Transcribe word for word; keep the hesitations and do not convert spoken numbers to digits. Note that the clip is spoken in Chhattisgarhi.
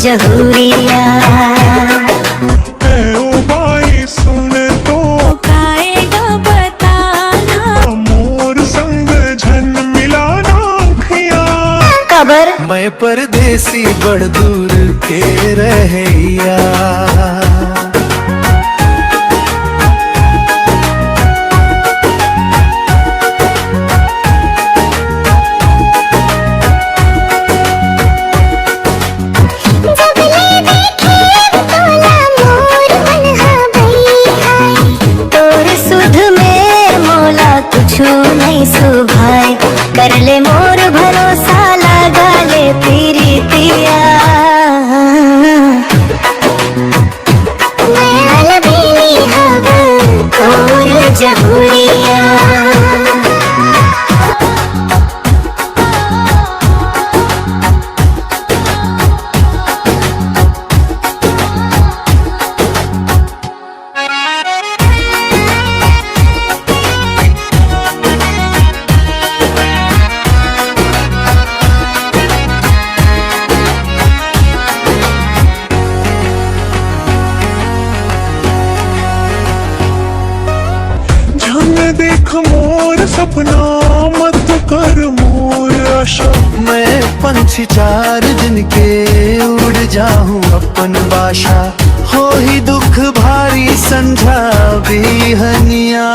जहूरिया। ए ओ भाई सुन तो, काएगा बताना। मोर संग झन मिलाना अखियाँ। काबर? मैं परदेसी बड़ दूर के रहइया। जब ले देखे तोला मोर मन हा बई हाय, तोर सुध में मोला कुछु नइ सुभाय। कर ले मोर भरोसा, लगा ले पीरितिया। मैं अलबेली हव तोर जहूरिया। झन देख मोर सपना, मत कर मोर आशा। मैं पंछी चार दिन के, उड़ जाहूँ अपन बासा। होही दुख भारी संझा बिहनिया।